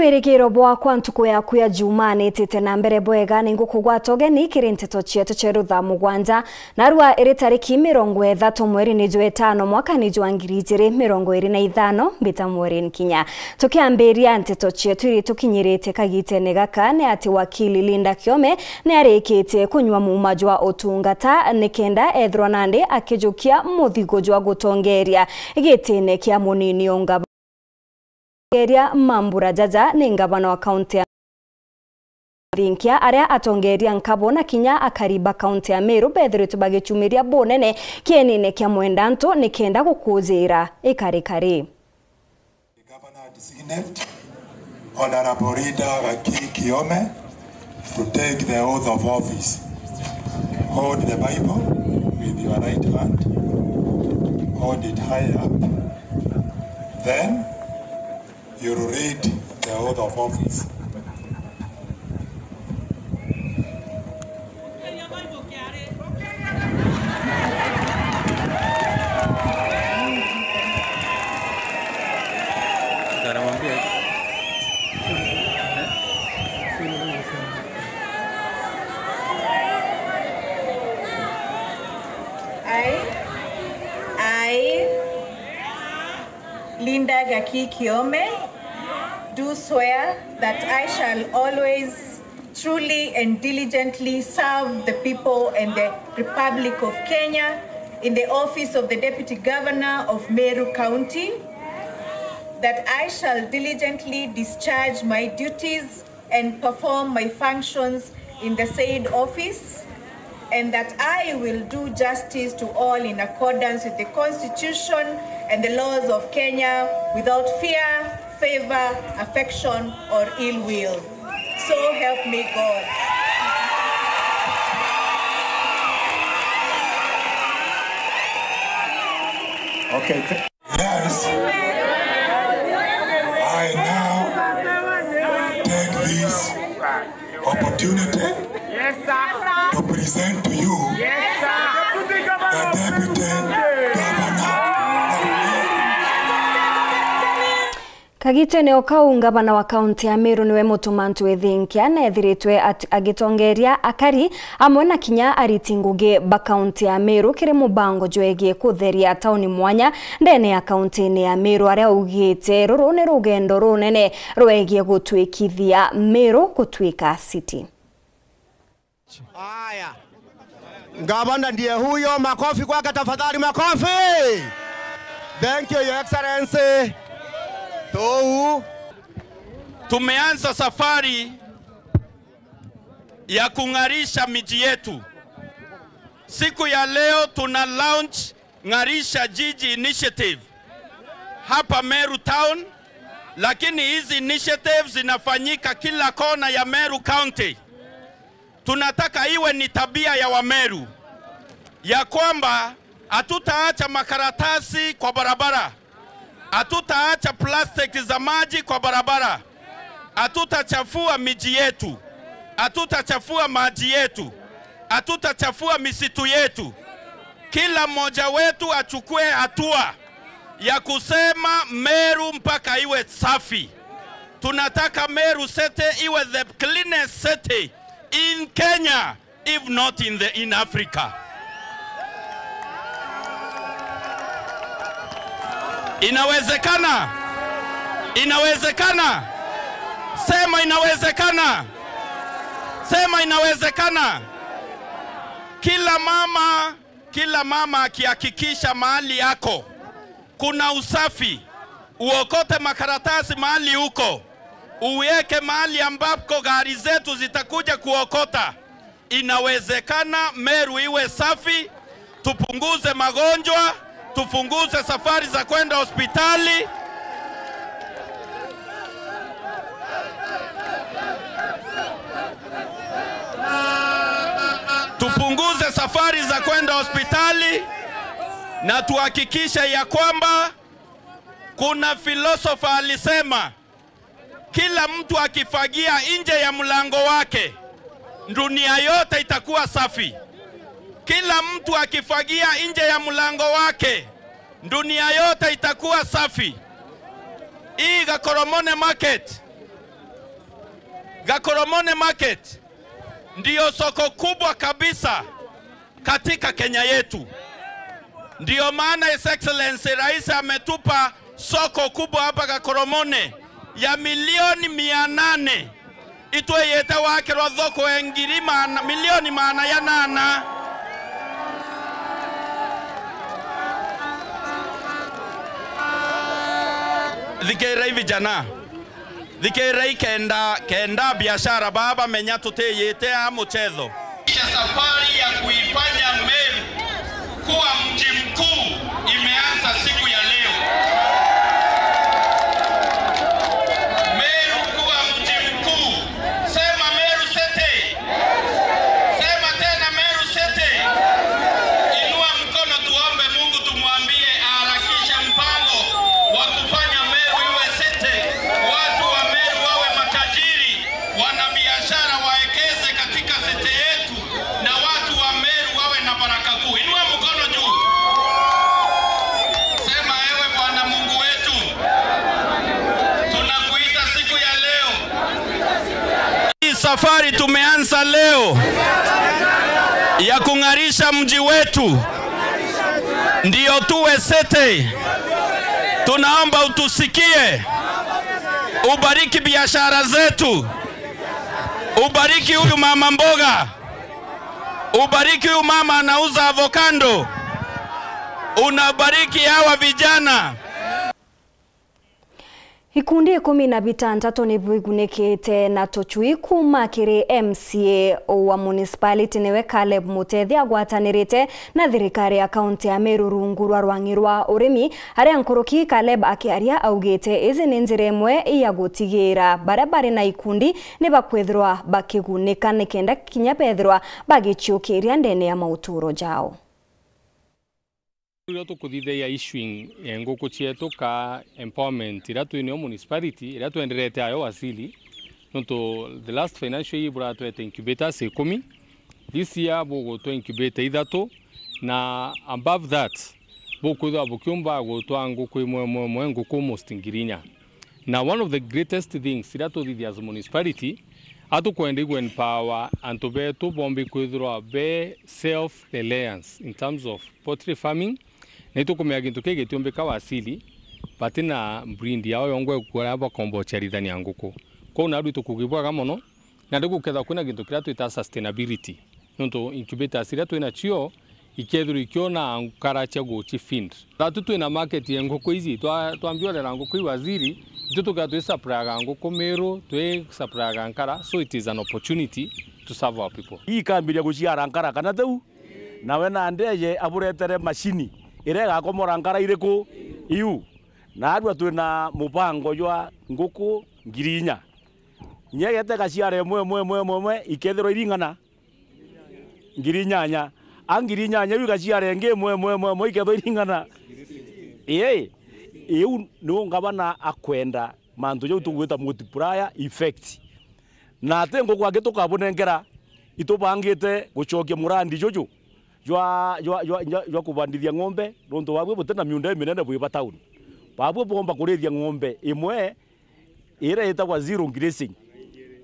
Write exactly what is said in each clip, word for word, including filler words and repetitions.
Wirigiro bwakwa ntuku yaku ya Jumaa nitite na mbere bwega, ni ngukugwata ugeni kiri nteto cietu cia rutha mugwanja. Narua iri tariki mirongo ithatu mweri ni jwa itano mwaka ni jwa ngiri ijiri mirongo iri na ithano, mbita Maureen Kinya. Tukiambiria nteto cietu iri tukinyirite kagitene gaka, ni ati wakili Linda Kiome ni arikitie kunyua muuma jwa utungata nikenda ethirwa nandi akijukia muthigo jwa gutongeria gitine kia munini ungaba. Atongeria Mambura Jaja ni ngavana wa kaunti ya Thinkia, aria atongeria nkabo na kinya akari ba kaunti ya Meru bethiritwe bagicumiria bunene kienine kia Mwendantu nikenda gukujira ikarikari. The governor designate, Honorable Rita Gaki Kiome, to take the oath of office. Hold the Bible with your right hand. Hold it high up. Then you will read the oath of office. I, I, Linda Gaki Kiome, do swear that I shall always truly and diligently serve the people and the Republic of Kenya in the office of the Deputy Governor of Meru County, that I shall diligently discharge my duties and perform my functions in the said office, and that I will do justice to all in accordance with the Constitution and the laws of Kenya without fear, favor, affection, or ill will. So help me God. Okay. Yes. I now take this opportunity to present to you the Deputy Governor. Kagitene o kau, ngavana wa kaunti ya Meru niwe Mutuma Ntwithinkia neethiritwe at-, agitongeria akari amwe na kinya ariti ngugi ba kaunti ya Meru kiri mubango jwegie kutheria tauni mwanya ndene ya kaunti-ini ya Meru, aria augite ruru ni rugendo runene rwegie gutwikithia Meru gutwika city. Haya. Gavana ndiye huyo, makofi kwake tafadhali, makofi. Thank you, Your Excellency. Tou. Tumeanza safari ya kung'arisha miji yetu. Siku ya leo tuna launch Ng'arisha Jiji Initiative hapa Meru Town, lakini hizi initiatives zinafanyika kila kona ya Meru County. Tunataka iwe ni tabia ya Wameru ya kwamba hatutaacha makaratasi kwa barabara, hatutaacha plastic za maji kwa barabara, hatutachafua miji yetu, hatutachafua maji yetu, hatutachafua misitu yetu. Kila mmoja wetu achukue hatua ya kusema Meru mpaka iwe safi. Tunataka Meru City iwe the cleanest city in Kenya, if not in the, in Africa. Inawezekana? Inawezekana? Sema inawezekana. Sema inawezekana. Kila mama, kila mama akihakikisha mahali yako kuna usafi, uokote makaratasi mahali huko, uweke mahali ambapo gari zetu zitakuja kuokota. Inawezekana Meru iwe safi, tupunguze magonjwa, tupunguze safari za kwenda hospitali. Tupunguze safari za kwenda hospitali na tuhakikishe ya kwamba, kuna philosopher alisema, kila mtu akifagia nje ya mlango wake, dunia yote itakuwa safi. Kila mtu akifagia nje ya mlango wake, dunia yote itakuwa safi. Hii Gakoromone Market, Gakoromone Market ndio soko kubwa kabisa katika Kenya yetu. Ndio maana His Excellency Rais ametupa soko kubwa hapa Gakoromone ya milioni mia nane. Itwiyite wakirwa thoko ya ngiri maana, milioni maana ya nana. Thikirai vijana. Thikirai kenda, kenda biashara baba menya tutiyite a muchetho. Safari ya kuifanya Meru kuwa mji mkuu imeanza siku ya leo. Meru kuwa mji mkuu. Sema Meru City. Sema tena Meru City. Inua mkono tuombe Mungu, tumwambie aharakishe mpango wa kufanya Meru iwe city. Watu wa Meru wawe matajiri, wanabiashara waekeze katika city yetu, na watu wa Meru wawe na baraka kuu. Inua mkono juu. Sema, ewe Bwana Mungu wetu, tunakuita siku ya leo. Hii safari tumeanza leo ya kung'arisha mji wetu, ndio tuwe city. Tunaomba utusikie, ubariki biashara zetu, ubariki huyu mama mboga, ubariki huyu mama anauza avocado, unabariki hawa vijana. Ikundi ikumi na bitantatu ni bwigunikite na tucui kuuma kiri M C A wa municipality niwe Caleb Mutethi agwatanirite na thirikari ya kaunti ya Meru rungu rwa rwang'i rwa urimi. Aria nkuruki, Caleb akiaria augite iji ni njira imwe ya gutigira baria bari na ikundi ni bakwithirwa bakigunika nikenda kinya bethirwa bagiciukiria ndene ya mauturo jao. Riria tukuthithia ya issuing, eh, nguku cietu ka empowerment iria twi nayo municipality, iria twenderete ayo wasili, nontu the last financial year buratwete incubators ikumi, this year bugutwa incubator ithatu, na above that, bukwithirwa bukiumba gutwa nguku imwe imwe imwe, nguku almost ngiri inya. Na one of the greatest things iria tuthithia as municipality, atukwenda igu empower antu betu bombe kwithirwa be self reliance in terms of poultry farming, na itukumenya gintu kii gitiumbika wasili, batina breed yao yongwa ikuria bakomba uciarithania nguku. Kwou nadu itukugibwaga mono, na ndigukethwa kwina gintu kiria twita sustainability. Nontu incubators iria twi nacio ikethirwa ikiona nkara cia guci feed. Thatu twina market ya nguku iji, twa-, twambiorera nguku i waziri, itu tukia twisupplyaga nguku Meru, twisupplyaga nkara, so it is an opportunity to serve our people. Ikambiria guciara nkara kana teu, nawe nandi eje aburetere macini iria igakomora nkara iriku iu, na arua twina mubango jwa nguku ngiri inya. Inya igete gaciara imwe, imwe, imwe, imwe, imwe, ikethirwa iring'ana. Ngiri inyanya. A ngiri inyanya iu igaciara ingi imwe, imwe, imwe, imwe, ikethwa iring'ana. Ii, iu niu ngavana akwenda mantu jau tugwita multiplier effect. Na ati nguku angi tukabunengera, itubangite gucokia murandi juju jwa, jwa, jwa, jwa, jwa kubandithia ng'ombe, nontu babui butina miunda iminene bwiba town. Babui bwomba kurithia ng'ombe imwe iria itagwa zero grazing,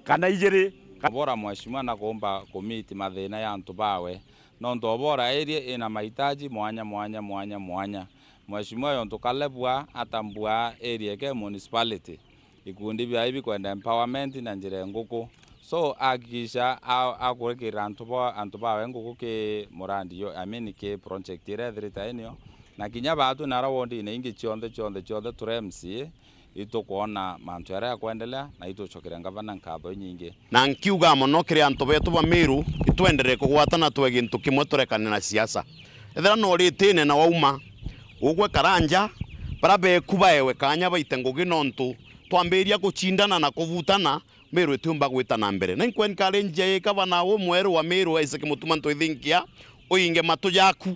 kana ijiri. Obora mheshimiwa na kuumba kumiti mathina ya antu bawe, nontu Obora area ina mahitaji mwanya, mwanya, mwanya, mwanya. Mheshimiwa yontu Caleb atambua area ke municipality, ikundi biawe bikwenda empowerment na njira ya nguku. So, hakikisha a-, akurikirira antu ba, antu bawe nguku ki murandi yo, I mean, ki project iria ethirite ainayo. Na kinya baatu nara wondine ingi cionthe, cionthe, cionthe, turi M C A, itukwona mantu jaria jakwendelea, na itucokeria ngavana nkatho inyingi. Na nkiuga mono kiri antu betu ba Meru, itwenderee kugwatana twe gintu kimwe, turekane na siasa. Ethira no ritine na wauma, ugwe Karanja, baria beku baewe kanya baite ngugi, nontu twambiria gucindana na kuvutana, Meru itiumba gwita na mbere. Na inkuencourage gavana umweru wa Meru, Isaac Mutuma Ntwithinkia, uinge matu jaku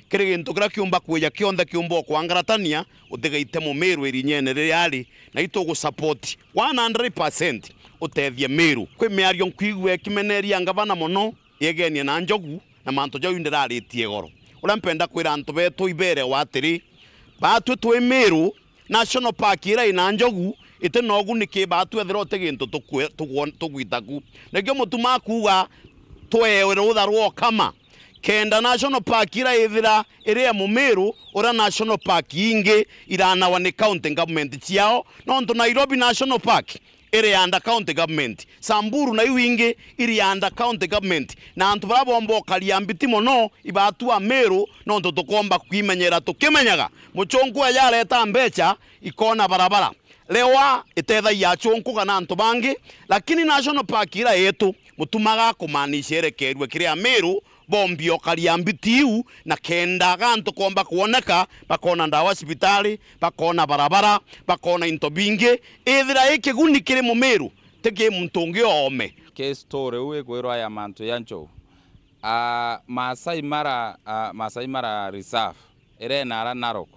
kiri gintu kiria kiumba kwija kionthe kiumba ukwangaratania, utigaite Mumiru irinyene riria ari, na itugusupport one hundred percent utethie Meru. Kwi miario nkwigua ikimeneria ngavana mono, yegenie na njogu, na mantu jau ndiraritie igoro. Uria mpenda kwira antu betu iberewa atiri, baatwi twi Meru, National Park iria ina njogu, iti na uguni ki baatu ethira uti gintu tukwe-, tugwo-, tugwita ku. Nikio Mutuma akuuga, twewe rutha rwa ukama, kenda National Park ira ithira iri ya Mumiru, uria National Park ingi iranawa ni county government ciao, nontu Nairobi National Park iri under county government, Samburu na iu ingi iri under county government, na antu baria bomba ukaria mbiti mono ibaatu Amiru, nontu tukomba kwimenyera tukimenyaga muchunku aja areta mbecha ikona barabara. Lewa itethagia achunku kana antu bangi, lakini National Park ira yetu, Mutuma gakumaanisha irekerue kiri Amiru, bombi ukaria mbiti iu, na kenda gantu komba kwoneka, bakona ndawa cibitari, bakona barabara, bakona into bingi, ithira i kiguni kiri Mumiru, ti ki muntu ungi oome. Ki story iu ikwirwa ya mantu ya njou. Ah, Maasai Mara, ah, Maasai Mara Reserve, ire nara Narok.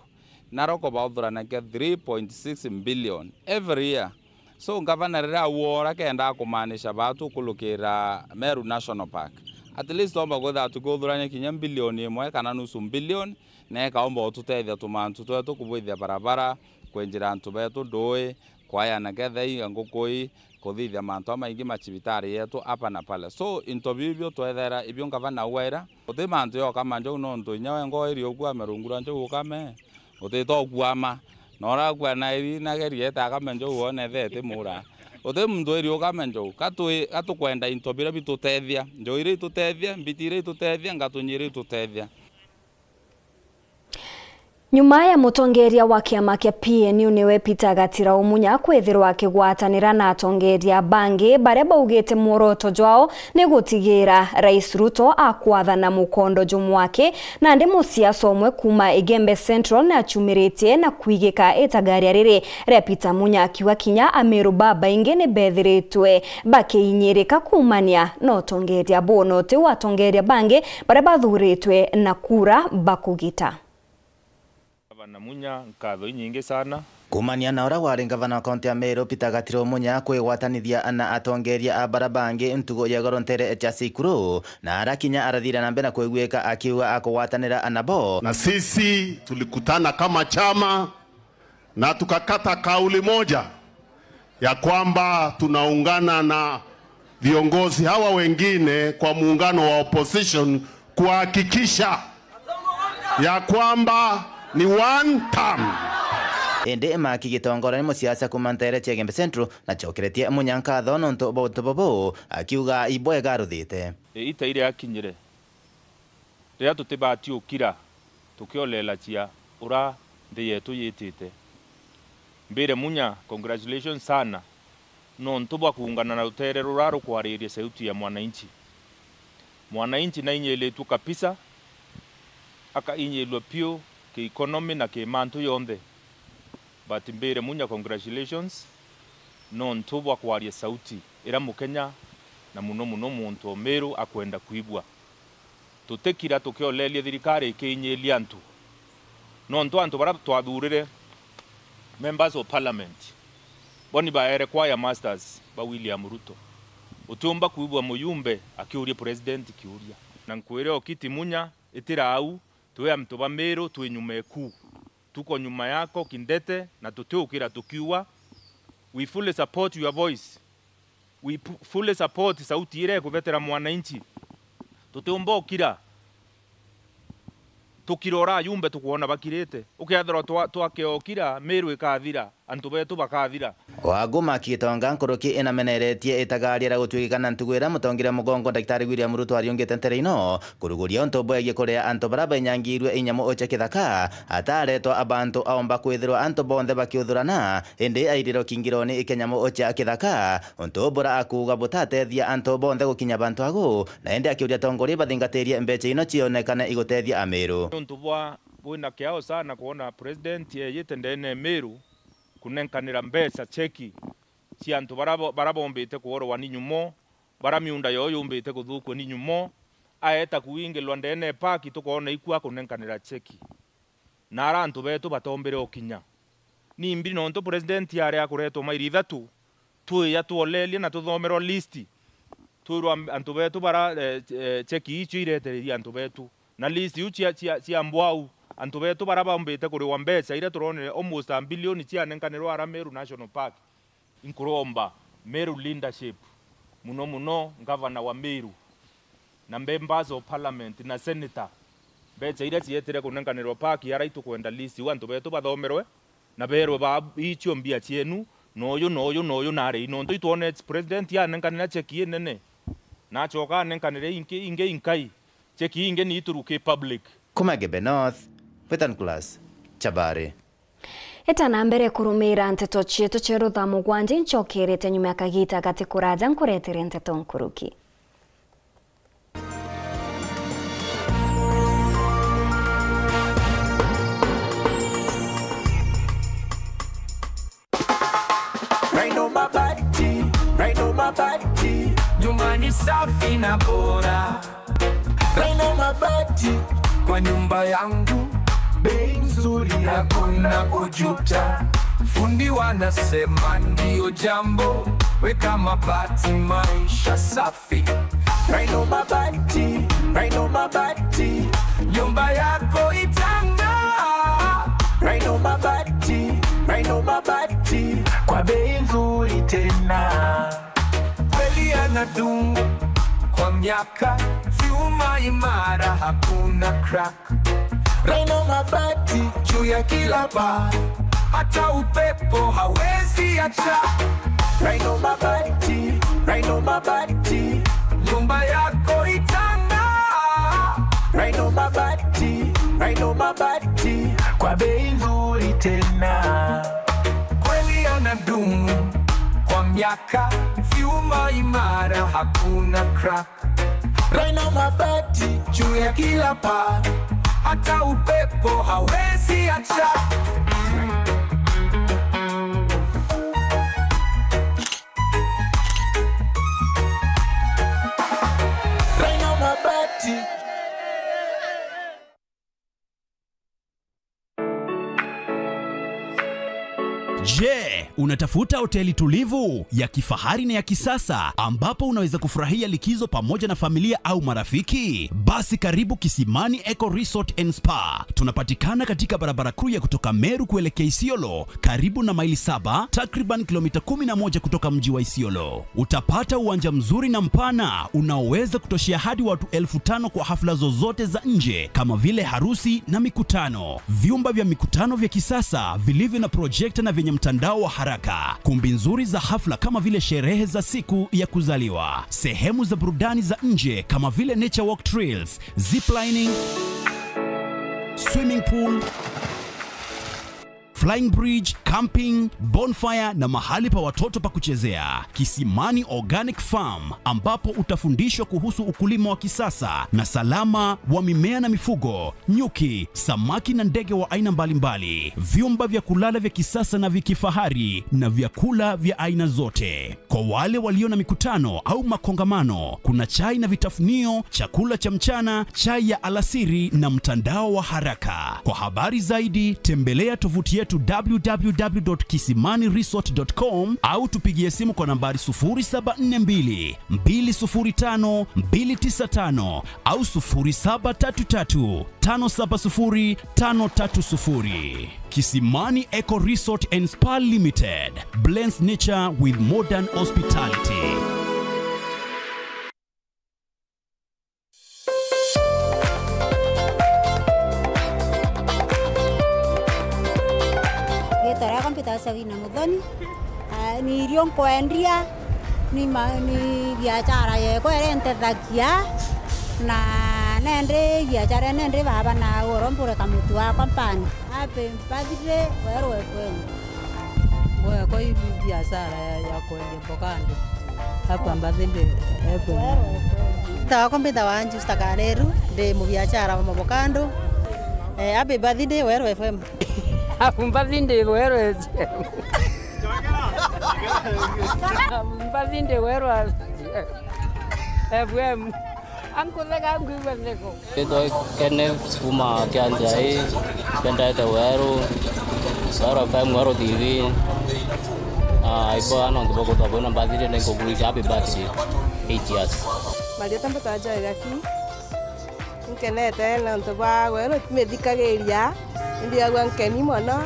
Narok bauthuranagia three point six billion every year. So, ngavana riria auora kenda akumaanisha baatu ukulukira Meru National Park, at least twomba kwithirwa tukiuthurania kinya mbilioni imwe kana nusu mbilioni, na ikaumba ututethia tumantu twetu, kubwithia barabara, kwenjira antu betu ndui, kwayana kethei ngukui, kuthithia mantu jamaingi macibitari yetu apa na pale. So, into biu ibio twethera ibio ngavana awaira. Guti mantu ya ukama njou nontu inya we ngoo iri ukua amerungura njou ukame, utita ukuama. Na urakua na iri na geri ete akame njou wone the iti mura. Guti muntu iri ukame njou. Ka twi-, ka tukwenda into biria bitutethia. Njou iria itutethia, mbiti iria itutethia, ngatunyi iria itutethia. Nyuma ya mutongeria wa kiama kia P N U niwe Peter Gatira Umunya kwithirwa akigwatanira na atongeria bangi baria baugite mworoto jwao ni gutigira Rais Ruto akwathana mukondo jumwaki, nandi musiasa umwe kuuma Igembe Central ni achumiritie na kwigika itagaria riri ria Peter Munya, akiuga kinya Amiru babaingi ni bethiritwe bakiinyirika kuumania na utongeria buu na uti wa atongeria bangi baria bathuritwe na kura bakugita. Gavana Munya, nkatho inyingi sana. Kuumania na uria wari ngavana wa kaunti ya Meru, Peter Gatiro Munya, kwigwatanithia na atongeria a baria bangi ntugo ya igoro ntere cia Sikuru, na arakinya arathira na mbere na kwigwika akiuga akugwatanira nabo. Na sisi tulikutana kama chama na tukakata kauli moja ya kwamba tunaungana na viongozi hawa wengine kwa muungano wa opposition kuhakikisha ya kwamba ni one term. Indi Maki Gitongoria ni musiasa kuuma ntere cia Igembe Central na acokeretie Munya nkatho nontu bwa utubo buu, akiuga ibwega aruthite. Ita iria akinyire, riria tutibati ukira tukiolela cia ura nthi yetu yitite. Mbire Munya, congratulations sana nontu bwa kuungana na rutere rura rukwariria sauti ya mwananchi. Mwananchi nainyilitue kabisa, akainyilua piu ki economy na ki mantu yonthe. But Mbire Munya, congratulations nontu bwa kwaria sauti iria Mukenya na muno muno muntu o Meru akwenda kwigua. Tutikira tukioleria thirikari ikiinyiria antu. Nontu antu baria twathurire, members of parliament, bo ni baere choir masters ba William Ruto. Utiumba kwigua muyumbe akiuria president kiuria. Na nkwire Okiti Munya, itira au, twi antu ba Meru twi nyuma eku. Tuko nyuma yako kindete na tutiukira tukiuga, we fully support your voice. We pu-, fully support sauti iria ikubetera mwananchi. Tutiumba ukira, tukira ura ajumbe tukwona bakirite. Ukethirwa twa-, twakeokira, Meru ikathira, antu betu bakathira. Wanguma Kitonga nkuruki inameneretie itagaria ria gutuikika na ntugu iria mutongeria mugongo Daktari William Ruto ariungite ntere ino, kuruguria untu bwegie kuria antu baria bainyangirue inyamu cia kithaka, ataretwa abantu aomba kwithirwa antu bonthe bakiuthurana, indi airiro kingironi ikinyamu cia kithaka, untu bura akuuga butatethia antu bonthe gukinya bantu agu, na indi akiuria atongoria bathingatirie mbecha ino cionekane igutethia Amiru. Ni untu bwa bwina kiao sana kwona president eyite ndene Miru kunenkanira mbecha cheki cia antu bara bo-, bara bombite kuorwa ni nyumo, bara miunda yoo yumbite kuthukua ni nyumo, aeta kuingilwa ndene park tukoona ikua kunenkanira cheki. Na ara antu betu batombire ukinya. Nimbi nontu president ari akuretwa mairi ithatu, twija twoleria na tuthomerwa list, twirwa am-, antu betu bara, eh, eh, cheki icio iretereria antu betu. Na list iu cia, cia, cia mbwau, antu betu bara baumbite kuriwa mbecha iria turonere almost a billion cianenkanirwa ara Meru National Park. Inkuromba Meru leadership, muno muno ngavana wa Meru, na members of parliament na senator, mbecha iria cietire kunenkanirwa park, ara itukwenda list iu antu betu bathomerwe, na berwe ba icio mbia cienu, na uyu, na uyu, na uyu, na ari, nontu itwonete president anenkanira cheki inene, na acoka anenkanire ingi, ingi inkai, cheki ingi ni ituruki public. Kuma Gembe North, Western Class, Chabari. Eta na mbere kurumira nteto cietu cia rutha mugwanja, ncokerete nyuma ya kagita gati kuraja nkuretere nteto nkuruki. Rhino Mabati, Rhino Mabati, nyumba ni safi na bora. Rhino Mabati, kwa nyumba yangu, bei nzuri, hakuna kujuta. Fundi wanasema ndio jambo, weka mabati, maisha safi. Rhino Mabati, Rhino Mabati, nyumba yako itang'aa. Rhino Mabati, Rhino Mabati, kwa bei nzuri tena. Kweli yanadumu kwa miaka, vyuma imara, hakuna crack. Rhino Mabati juu ya kila paa, hata upepo hawezi acha. Rhino Mabati, Rhino Mabati, nyumba yako itang'aa. Rhino Mabati, Rhino Mabati, kwa bei nzuri tena. Kweli yanadumu kwa miaka, vyuma imara, hakuna crack. Rhino Mabati juu ya kila paa, hata upepo hawezi acha. Rhino Mabati. Je, unatafuta hoteli tulivu, ya kifahari na ya kisasa ambapo unaweza kufurahia likizo pamoja na familia au marafiki? Basi karibu Kisimani Eco Resort and Spa. Tunapatikana katika barabara kuu ya kutoka Meru kuelekea Isiolo, karibu na Maili Saba, takriban kilomita kumi na moja kutoka mji wa Isiolo. Utapata uwanja mzuri na mpana unaoweza kutoshea hadi watu elfu tano kwa hafla zozote za nje kama vile harusi na mikutano. Vyumba vya mikutano vya kisasa vilivyo na projekta na vyenye mtandao wa haraka. Kumbi nzuri za hafla kama vile sherehe za siku ya kuzaliwa. Sehemu za burudani za nje kama vile nature walk trails, zip lining, swimming pool, flying bridge, camping, bonfire na mahali pa watoto pa kuchezea. Kisimani Organic Farm, ambapo utafundishwa kuhusu ukulima wa kisasa na salama wa mimea na mifugo, nyuki, samaki na ndege wa aina mbalimbali, vyumba vya kulala vya kisasa na vya kifahari na vyakula vya aina zote. Kwa wale walio na mikutano au makongamano, kuna chai na vitafunio, chakula cha mchana, chai ya alasiri na mtandao wa haraka. Kwa habari zaidi, tembelea tovuti yetu w w w dot kisimani resort dot com au tupigie simu kwa nambari sufuri saba nne mbili, mbili sufuri tano, mbili tisa tano au sufuri saba tatu tatu, tano saba sufuri, tano tatu sufuri. Kisimani Eco Resort and Spa Limited blends nature with modern hospitality. Riitwa riakwa mbitagwa Sabina Muthoni. Ah, ni irio nkwendia, ni ma-, ni biachara yekwa iria intethagia, na nendi biachara nendi baba na ugoro mpurika mutu wakwa mpani. Happy birthday, Weru F M. Gwekwa i biashara ya, ya kwendia mboga andu. Happy birthday, Weru F M. Riitwa riakwa mbitagwa Justa Kaneru, ndi mubiachara wa maboga andu. Eh, happy birthday, Weru F M. Happy birthday, Weru F M. Mbathi ndi werwa F M. Ankutheka nkuigua ntheko. Ritwa Kenneth kuma Kianjai, mbendete Weru, Weru F M, Weru T V. Na ibo ana ntu bakutwa bwina mbathi ndi nkukurisha happy birthday, eight years. Marieta mbetwa Joy Gaki. Nkenete nontu bwa gwe, nutithikagiria, nthigagua nkeni mono,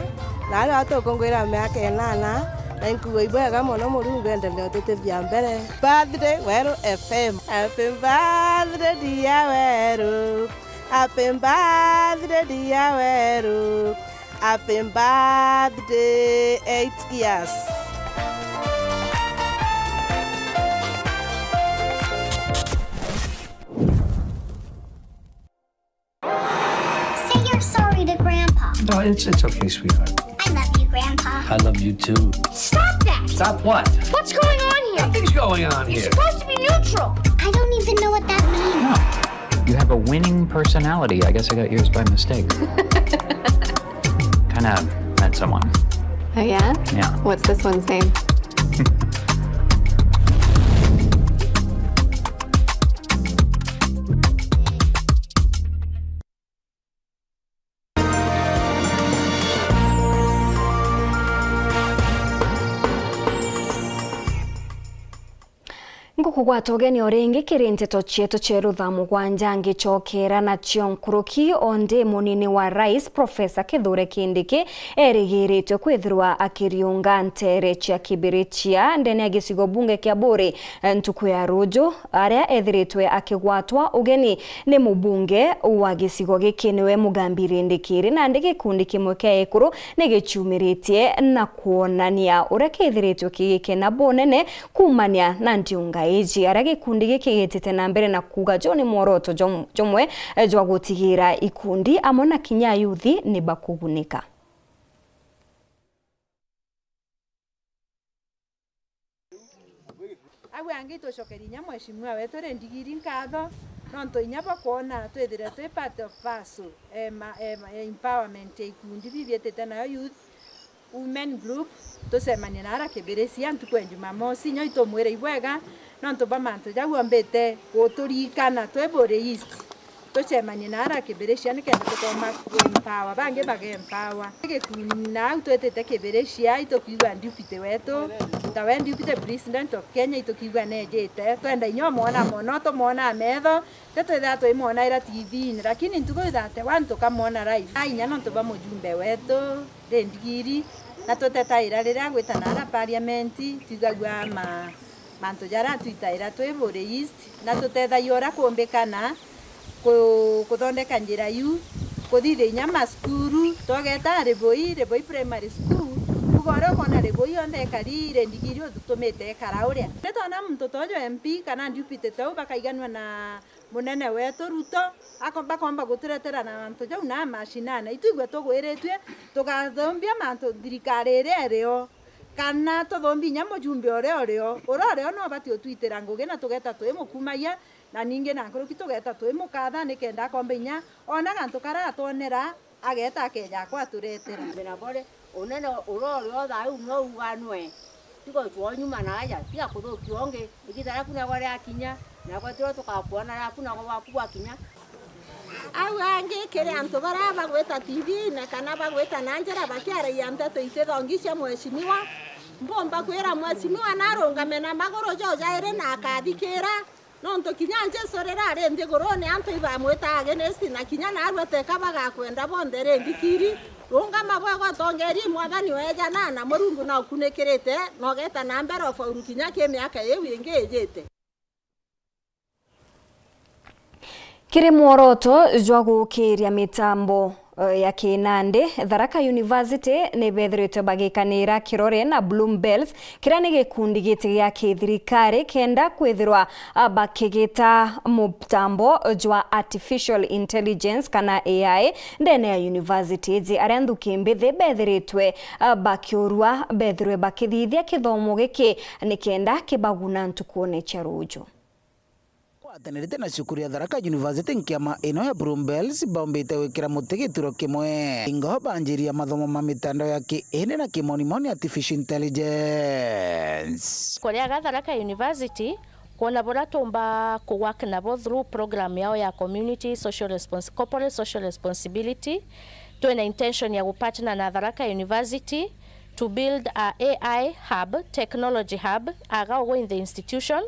na aria tukungwira miaka inana, Na nkuuga ibwega mono, Murungu endelee ututithia mbere. Birthday Weru F M. Happy birthday dear Weru. Happy birthday dear Weru. Happy birthday, eight years. Say you're sorry to Grandpa. No, it's, it's okay, sweetheart. I love you, Grandpa. I love you too. Stop that! Stop what? What's going on here? Nothing's going on here. You're supposed to be neutral. I don't even know what that means. No. You have a winning personality. I guess I got yours by mistake. Kinda met someone. Oh, yeah? Yeah. What's this one's name? Ngukugwata ugeni o ringi kiri nteto cietu cia rutha mugwanja, ngicokera nacio nkuruki o ndi munini wa Rais, Professor Kithure Kindiki, erigiritwe kwithirwa akiriunga nteere cia Kibirichia ndene ya gicigo bunge kia Buuri, eh, ntuku ya ruju, aria ethiritwe akigwatwa ugeni ni mubunge wa gicigo giki niwe Mugambi Rindikiri, nandi gikundi kimwe kia ekuru ni giciumiritie na kwonania uria kithiritwe kigikena bunene kuumania na ndiunga iji. Aria gikundi giki gitite na mbere na kuuga juu ni mworoto jom-, jomwe, eh, jwa gutigira ikundi amwe na kinya ayuthi ni bakugunika. Au angi tucokerie inya mheshimiwa wetu Rindikiri nkatho, nontu inya bwa kwona twithire twi part of paso, eh, ma-, eh, ma-, eh, empowerment ya ikundi bibietite nayo youth, women group, tucemanie naara Kibirichia ntuku ya Jumamosi, inya itumwira ibwega nontu bwa mantu jau ombite guturikana twi Buuri East. Tucemanie naara Kibirichia nikenda tukomba ku-empower, bangi bage-empower. Gikundi nau twitite Kibirichia, itukiigua deputy wetu, tawe deputy president of Kenya, itukiigua nejite. Twenda inya umwona mono, tumwona metho, ti twithira twimwonaira T V-ini, lakini ntuku ithate one tukamwona live. A inya nontu bwa mujumbe wetu, Rindikiri, na tutetaira riria agwita naara parliament, twigagua ma-, mantu jaria atwitaira twi Buuri East, na tutethagia uria kuumbikana ku-, kuthondeka njira iu, kuthithia inya masukuru, togeta Ribui, Ribui Primary School, kuuga uria ukoona Ribui yonthe ikari, Rindikiri uthutumite ikara uria. Ni twona muntu tojo M P kana deputy tou bakaiganua na munene wetu Ruto, ako-, bakomba guturetera na mantu jau na mashinani, itwigua tugwiritue, tugathombia mantu thirikari iria irio, kana tuthombie inya mujumbe uria urio. Uria urio no ubati utwitira ngugi na tugeta twimukumagia, na ningi na nkuruki tugeta twimukatha nikenda akomba inya ona gantu karia atwonera, ageta akeja akwa aturetera. Mbere na bore, unene uria urio thaa iu no uganwe. Tiga ucwa nyuma na aja, tiga kuthukia ungi. Igita riaku nagwa riakinya, nagwa tiro tugakwona, riaku nagwa gwaku gwakinya. Au angi kiri antu baria bagwita T V-ini kana bagwita na njira bakiaragia nteto itithongi cia mheshimiwa, mbumba kwira mheshimiwa narungame na maguru jo jairi na akathikira. Nontu kinya Jesu riria ari nthigurune, antu ibamwitaga against, na kinya naarua teka bagakwenda bonthe. Rindikiri, rungama bwega utongerie Mwathani weejana, na Murungu naukunikirite, na ugeeta na mbere ufaulu kinya ki miaka iu ingi ijite. Kiri mworoto jwa gukiria mitambo eh, ya kinandi, Tharaka University ni bethiritwe bagikanira kirore na Bloom Bells, kiria ni gikundi giti gia kithirikari, kenda kwithirwa, ah, bakigita mutambo jwa artificial intelligence kana A I ndene ya university iji, aria nthuki mbithi bethiritwe, ah, bakiurua bethirwe bakithithia kithomo giki nikenda kibaguna ntukune cia ruju. Ngwatanirite na cukuru ya Tharaka University, nkiama ino ya Bloom Bells baumbite gwikira muti gituro kimwe. Ingo banjiria mathomo ma mitandao ya kiindi na kimonimoni, artificial intelligence. Kuriaga Tharaka University, kwona buria tumba ku work nabo through program yao ya community social respons-, corporate social responsibility. Twina intention ya gupartner na Tharaka University to build a A I hub, technology hub, aga ugu in the institution,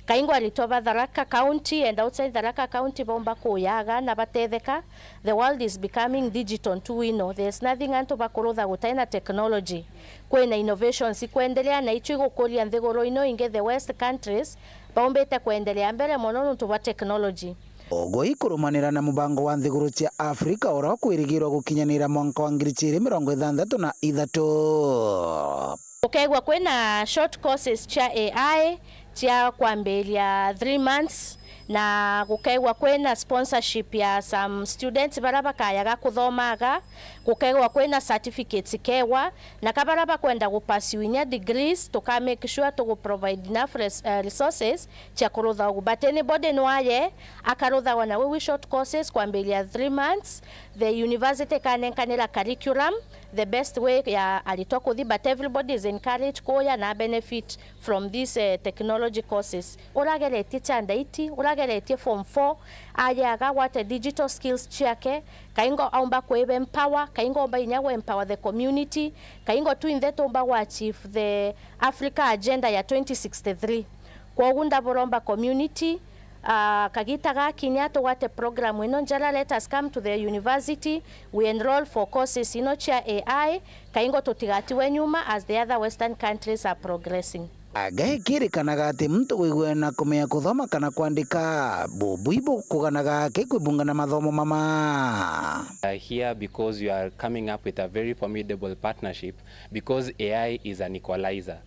Kaingo aritwa ba Tharaka County and outside Tharaka County baumba kuyaga na batetheka. The world is becoming digital ntu ino. There is nothing antu bakurutha gutai na technology. Kwina innovations ikwendelea na icio igukuria nthiguru ino ingi, the West countries, baumbite kwendelea mbere mono nuntu bwa technology. Ogo ikurumanira na mubango wa nthiguru cia Afrika uria ukwirigirwa gukinyanira mwanka wa ngiri ciiri mirongo ithanthatu na ithatu. Gukeegwa kwina short courses cia A I cia kwambiria three months, na gukeegwa kwina sponsorship ya some students baria bakayaga kuthomaga, gukeegwa kwina certificates ikeegwa, na ka baria bakwenda gupursue inya degrees, tuka make sure tugu provide enough res-, eh, resources cia kurutha ugu. But anybody nwaye akaruthagwa na wiwi short courses kwambiria three months, the university ikanenkanira curriculum, the best way ya aritwa kuthi, but everybody is encouraged kuya na benefit from these, eh, technology courses. Urageretie cha ndaiti, urageretie form four, aje agagwate digital skills ciake, kaingo aumba kwibe empower, kaingo aumba inya gwe empower the community, kaingo twinthe tumba gwa achieve the Africa agenda ya twenty sixty-three. Kwogu ndaburomba community, ah, kagita gakinya tugwate program ino njara, let us come to the university, we enroll for courses ino cia A I, kaingo tutigatiwe nyuma as the other Western countries are progressing. Gaikirikanaga ati muntu gwigua na kumenya kuthoma kana kwandika, bubui bukuganaga akikwibunga na mathomo mama. Are here because you are coming up with a very formidable partnership, because A I is an equalizer.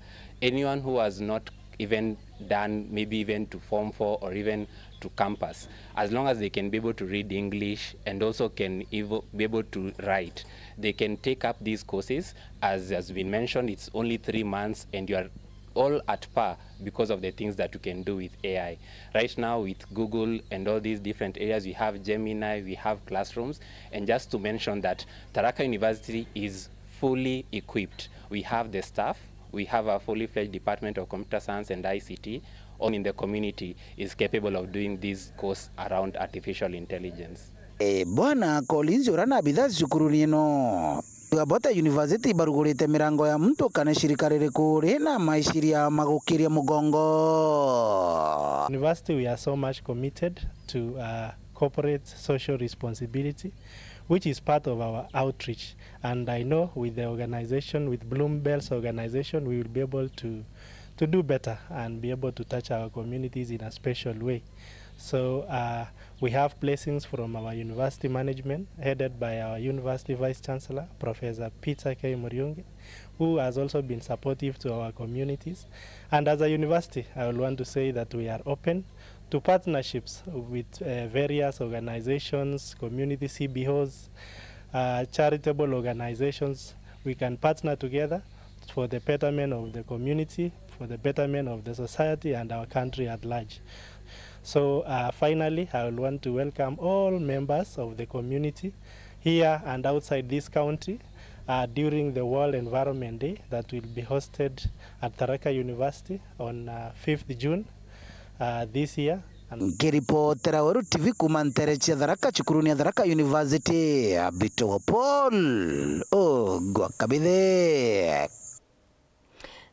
Anyone who has not even done maybe even to form four or even to campus, as long as they can be able to read English and also can evo-, be able to write, they can take up these courses. As has been mentioned, it's only three months and you are all at par because of the things that you can do with A I. Right now, with Google and all these different areas, we have Gemini, we have classrooms, and just to mention that Tharaka University is fully equipped. We have the staff, we have a fully fledged Department of Computer Science and I C T, on in the community is capable of doing this course around artificial intelligence. E, Bwana Collins, uria na abitha cukuruni ino, Gabota University ibarugurite mirango ya muntu kana shirika ririku rina maishiria ma gukiria mugongo. University, we are so much committed to, uh, corporate social responsibility, which is part of our outreach. And I know with the organization, with Bloom Bells organization, we will be able to, to do better and be able to touch our communities in a special way. So, uh, we have blessings from our university management, headed by our university vice chancellor, Professor Peter K Muriungi, who has also been supportive to our communities. And as a university, I would want to say that we are open to partnerships with, uh, various organizations, community C B Os, uh, charitable organizations. We can partner together for the betterment of the community, for the betterment of the society and our country at large. So, uh, finally, I would want to welcome all members of the community here and outside this county, uh, during the World Environment Day that will be hosted at Tharaka University on, uh, fifth June, uh, this year. And nkiripotera Weru T V kuuma ntere cia Tharaka, cukuruni ya Tharaka University, Abito Paul Ogwa Kabithe.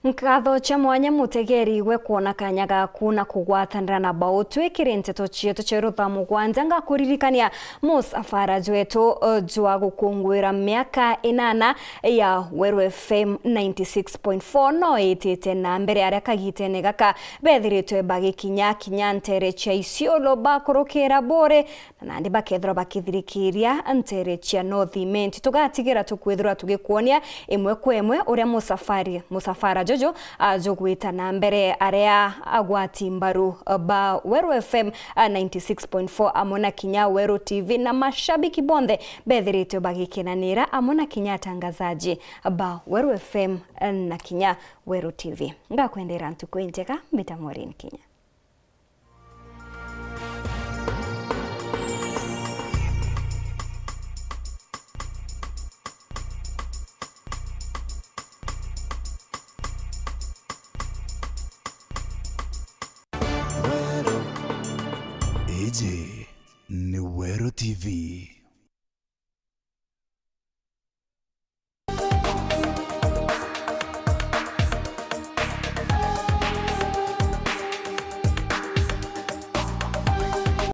Nkatho cia mwanya mutegeri gwe kwona kanya gaku na kugwatanira na Bautwi kiri nteto cietu cia Weru thaa mugwanja. Ngakuririkania musafara jwetu, uh, jwa gukunguira miaka inana ya Weru F M ninety six point four no itite na mbere, aria kagitene gaka bethiritwe bagikinya kinya ntere cia Isiolo bakurukira Buri, na nandi bakethirwa bakithirikiria ntere cia North Imenti. Tugatigira tukwithirwa tugikwonia imwe kwa imwe uria musafari, musafara juju, ah, jugwita na mbere, aria agwati mbaru ba Weru F M, ah, ninety six point four amwe na kinya Weru T V na mashabiki bonthe bethiritwe bagikenanira amwe na kinya atangazaji ba Weru F M na kinya Weru T V. Ngakwendera ntuku injega, mbita Maureen Kinya. Weru. Iji ni Weru T V.